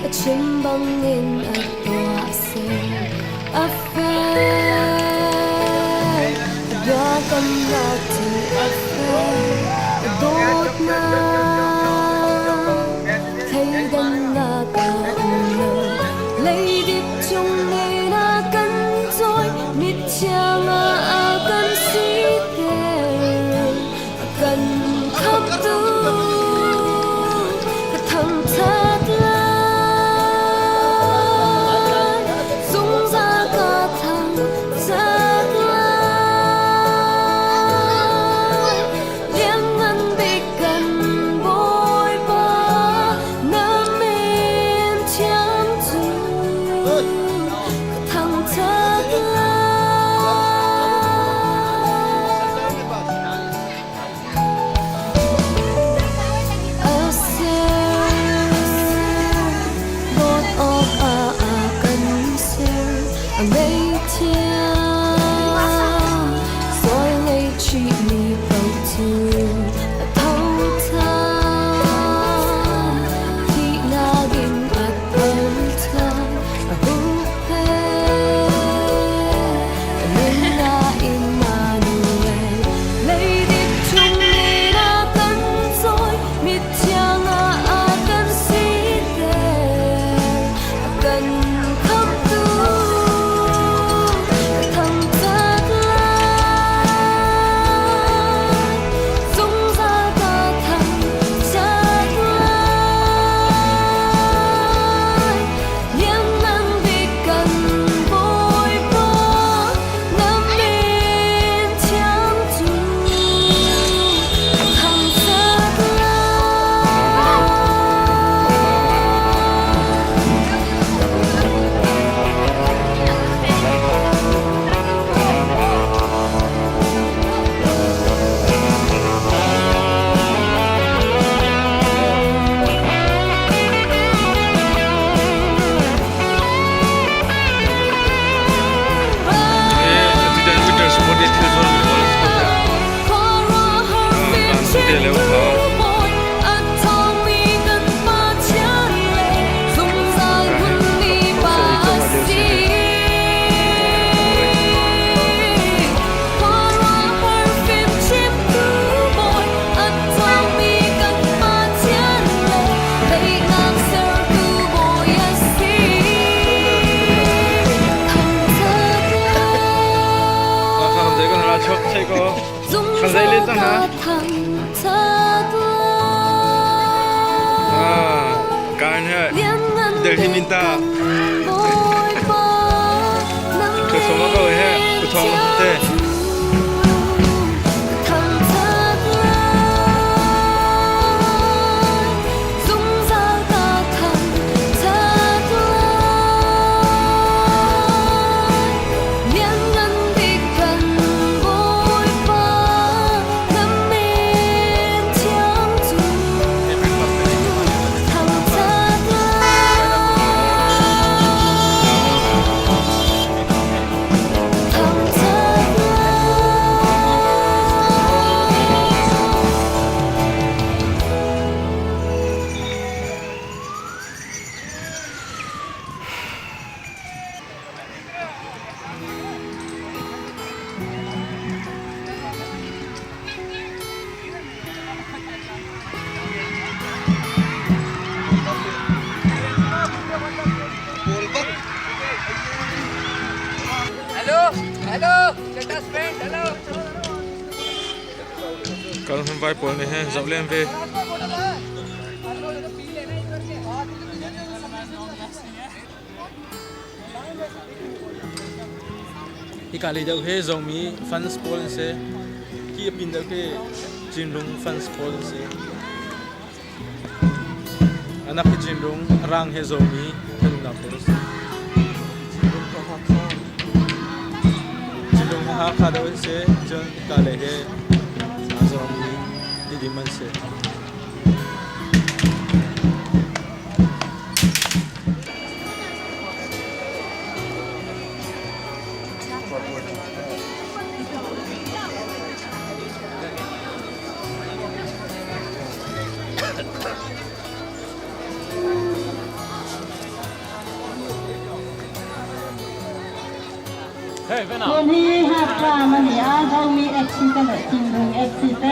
A chim bangin a tuah ser. A fel, a biakamnak cu a fel. A dawtnak thleidannak a um lo. Leidip chungin a kan cawi, mithiang ah a kan siter. A kan khamhtu ka thangṭhat lai. Zungzal ka thangṭhat lai. Lianngan bik kan Bawipa, na min thiang cu ka thangṭhat lai. A ser, dawt awkah a kan ser. A ngaihthiam, sual ngaihchihmi paoh cu a tho ṭhan. Thihnak in a tho ṭhan, a huhphenh. A min ah Immanuel. Leidip chungin a kan cawi, mithiang ah a kan siter. A kan khamhtu, ka thangṭhat lai. Zungzal ka thangṭhat lai. Lianngan bik kan Bawipa, na min thiang cu ka thangṭhat lai. Atutan winter sport i thil zuarmi pawl an si ko tiah. Te le kha. Delhi minta Khosoma ko he kuthong te. Hello, hello, status friend, hello. Kal hun vai pawl nih he zoh len ve. Hika lei deuh hi Zomi fans pawl an si. Hi a pin deuh khi Cinrung fans pawl an si. Anak hi Cinrung, a rang hi Zomi thanumnak pawl an si. Cinrung hi Hakha deuh an si. Cun hika lei hi Zomi Tidim an si. Tun hi half time a ni a, Zomi FC te leh Chinlung FC te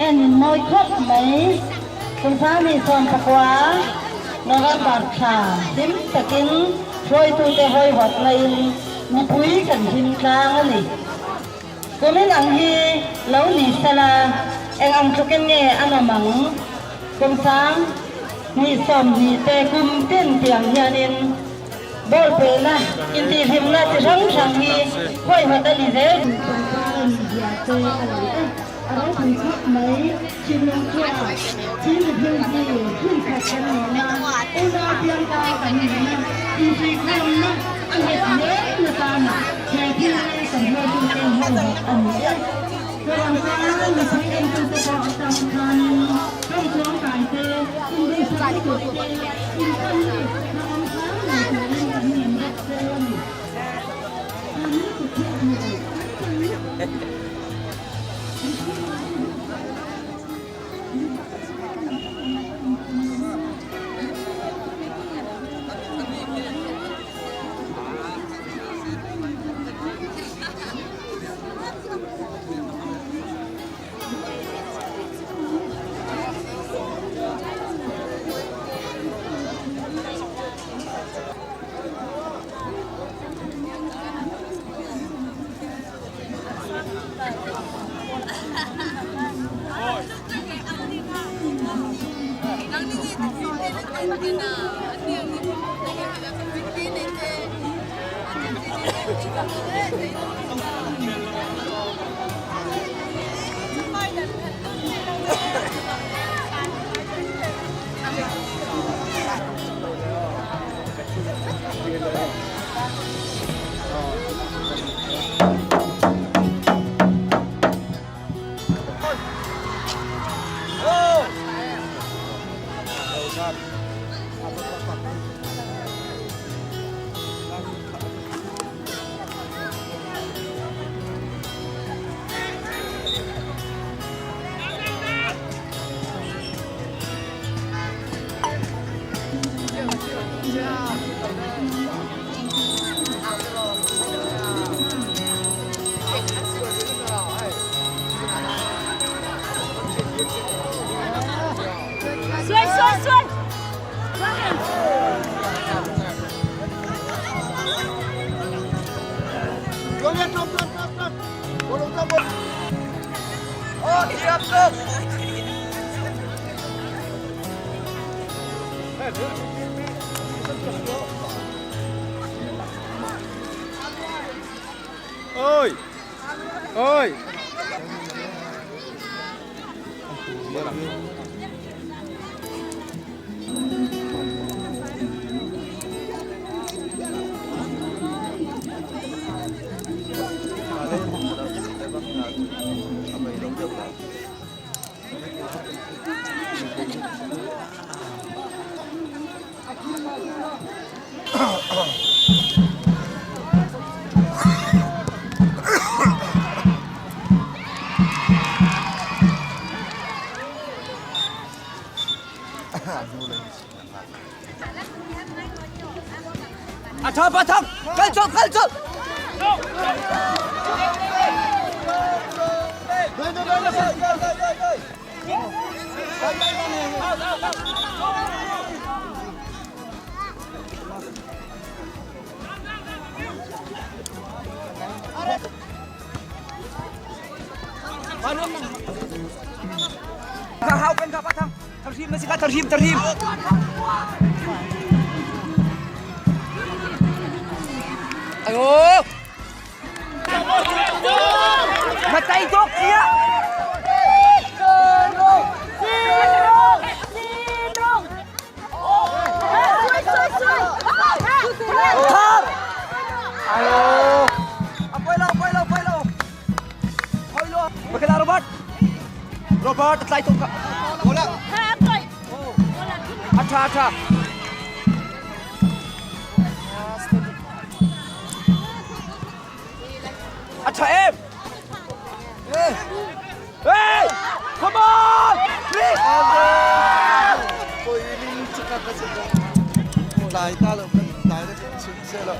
en in mawi khawp mai. Kum sangni 19 November thla hlim takin hruaitute hawihawt ngaiin mipui kan hlim tlang a ni. Kumin ang hi lo ni sela eng ang tlukin nge a nawm ang? Kum 20 te kum tin tiang hianin Ball pelhna, intihhlimna chi hrang hrang hi huaihawt a ni zel. Pangpar a nih zia te a lang e. A ropui khawp mai. Thinlung chhuah Chin miphun hi hmun khat kan nihna, unau piangkar kan nihna, insuihkhawmna a nghet hle na tana he thil hi kan hruaitute huaihawt a ni e. Saramkar mipui entute pawh a tam khanin ram chuangkai te, induhsak lutuk te, intan lutuk te kha awm hram lo turin kan ngen bawk che a ni. Tam lutuk hi a hmu lo. Kan tam lutuk. Suai suai suai. Oh, thiam tuk. Oi! Oi! A tha pa thang kal chol kal chol. Hau kan ka pa thang. Tarhim na si ka tarhim tarhim. Ayo. Na tai tuk sia. Thar. Ayo. Apoi lo apoi lo apoi lo. Hoi lo. Bakit Robert? Robert tlai tuk ka. Bola. Acha acha. A ṭha em! Hey! Come on! Please! Tlai ta lo kan tlai na kan chim se lo.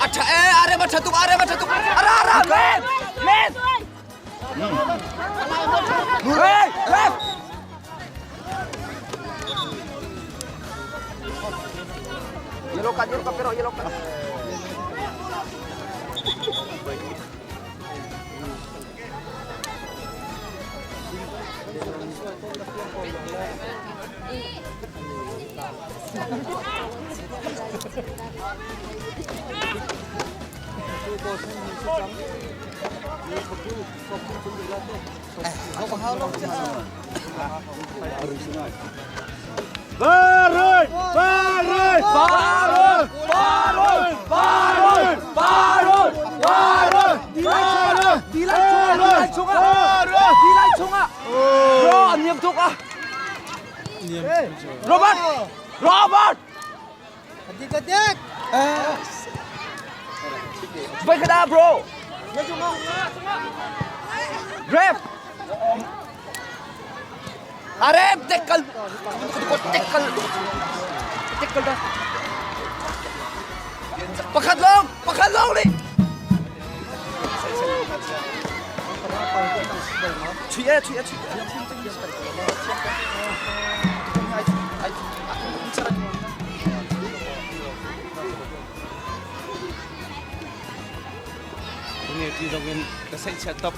A ṭha ee, a rem a ṭha tuk, a rem a ṭha tuk. Ara ara, men, men. Hey, ref. Yellow card, yellow card, pero yellow card. Barun! Barun! Barun! Barun! Barun! Barun! Barun! Barun! Dilai chungah! Dilai chungah! Dilai chungah! Bro, an niam tuk ah! Robert! Robert! Adik adik! Vai ka bro! Grab! Arep, tackle! Tackle! Tackle dah. Pakhat long! Pakhat long ni! Chui eh, chui eh, chui. Nge ti zong in ka sei chia top.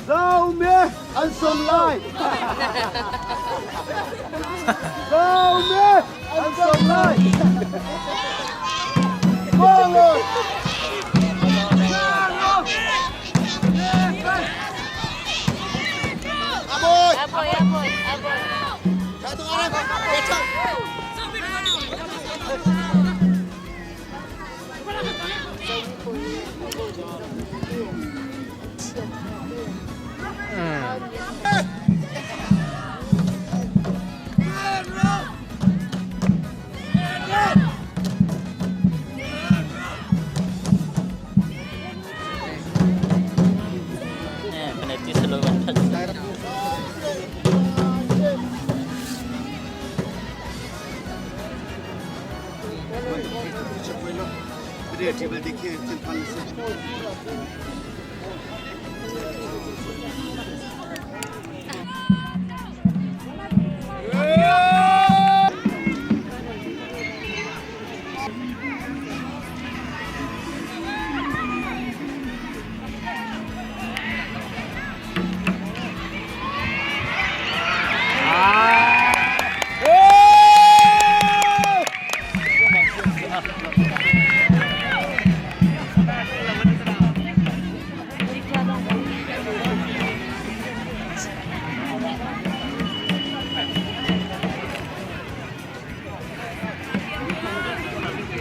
Zomi an sung lai. Zomi an sung lai. Forward. Aboy, aboy, aboy. Penalty selalu.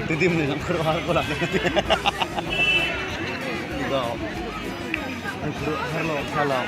Tidim nih ang khuaruahhar ko lang. Ikaw. Ang khuaruahhar lo salau.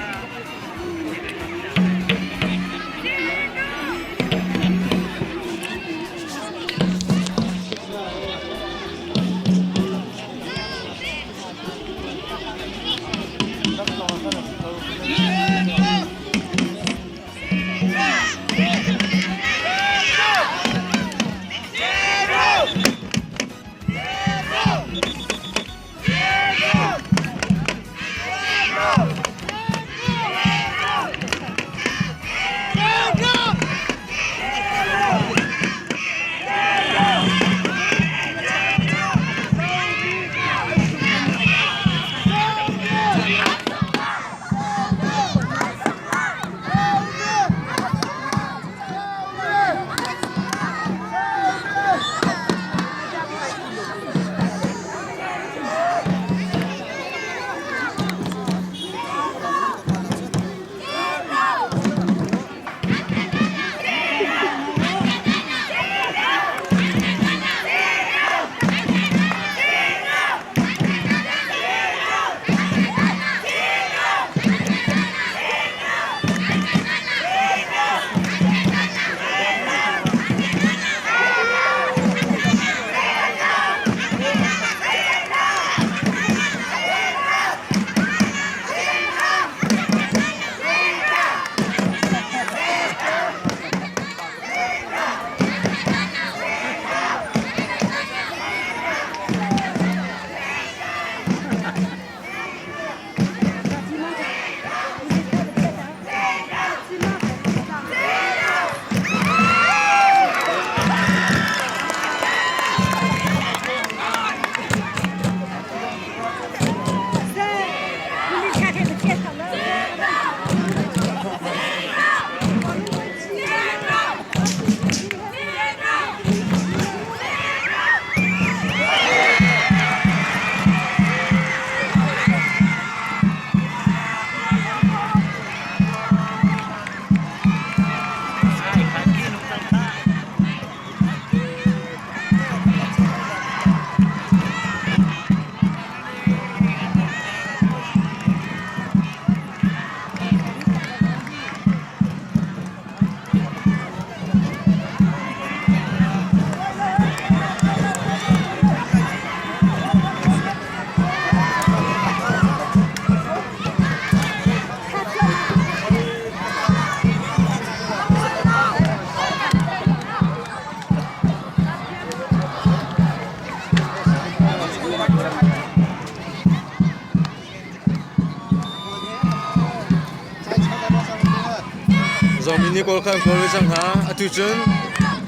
Zomi nih kawl kha an kawl ve cang hna. Atu cun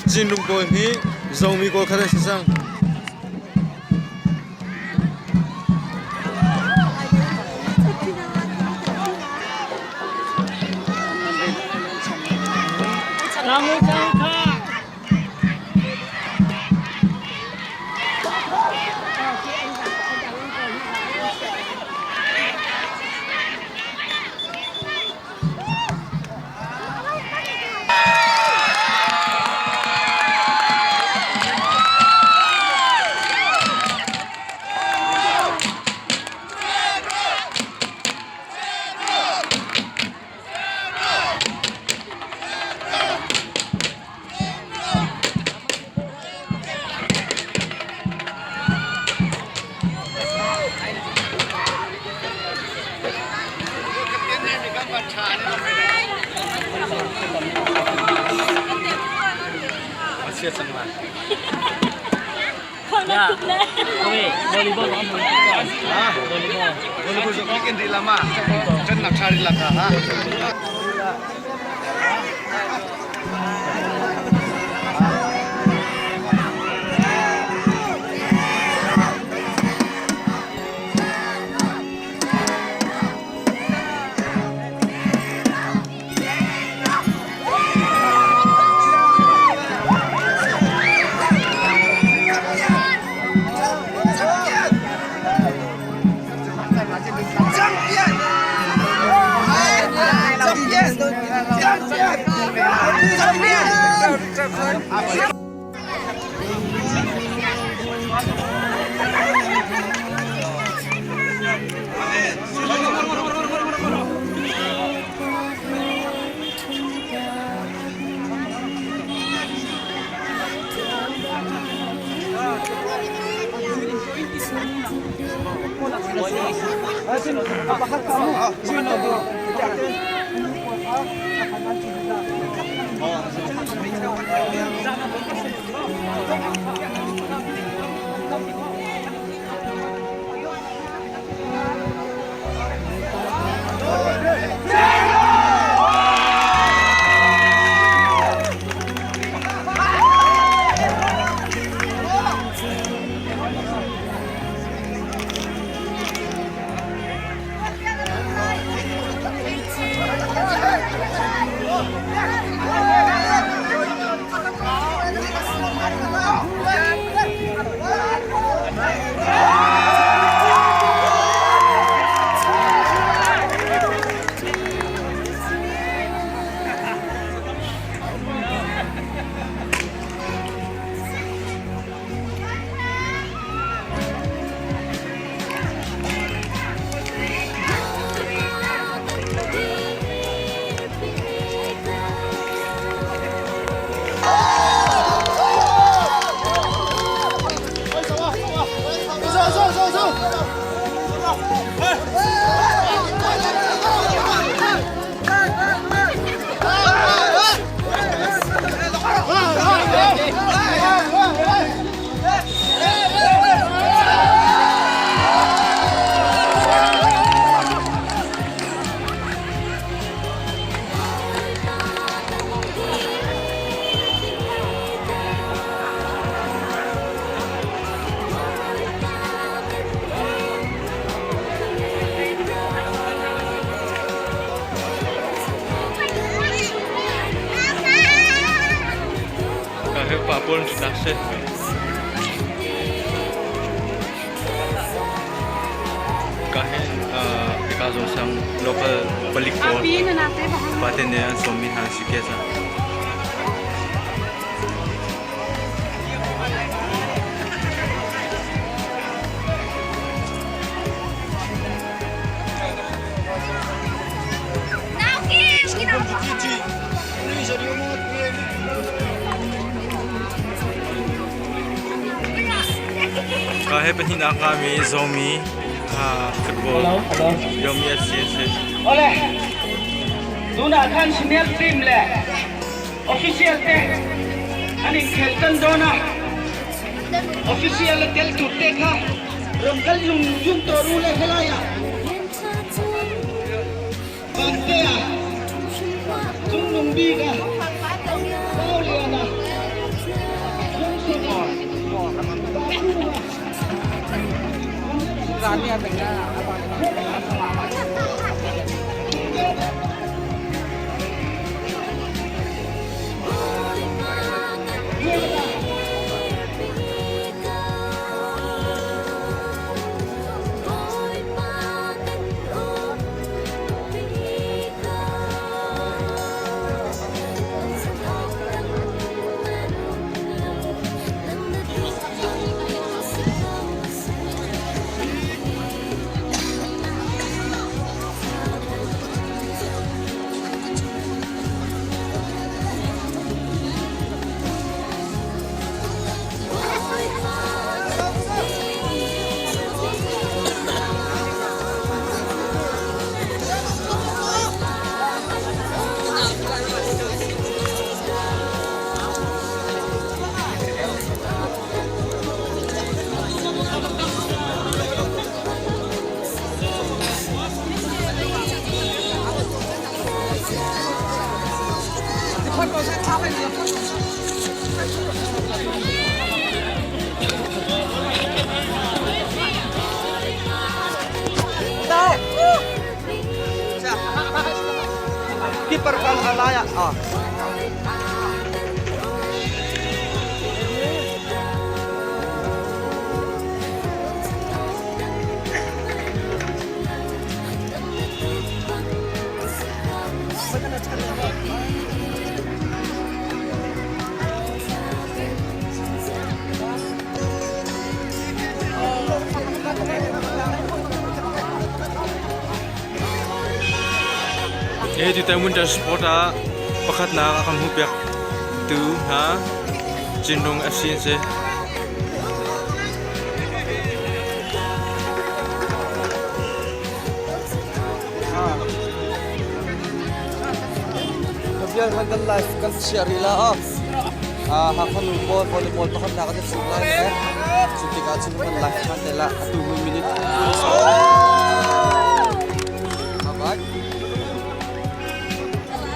Cinlung pawl hi Zomi kawl khat an si cang. Ka he pa pawl na si. Ka he ka zo sang local palik pawl pa te ne an som mi hna si ke sa. Ka he pahnihnak ngami Zomi football Yomi FC a si. Ole, tunah khan senior team le official te an inkhel tan dawn a, official a tel tur te kha rawn kal lung lung tawh ru le helai ah Vantea, Chungnung bik a, Paulian a, Lungsin a, Pakunga Keeper kal alaya. Ah. He tutan winter sport ah pakhatnak a kan hmuhpiak tu hna Cinrung FC an si. Bial kan kan live kan share rih la aw. Ah Hakha nu pawl volleyball pakhat nak an i sung lai le cu tikah cun kan live than te la atu minute.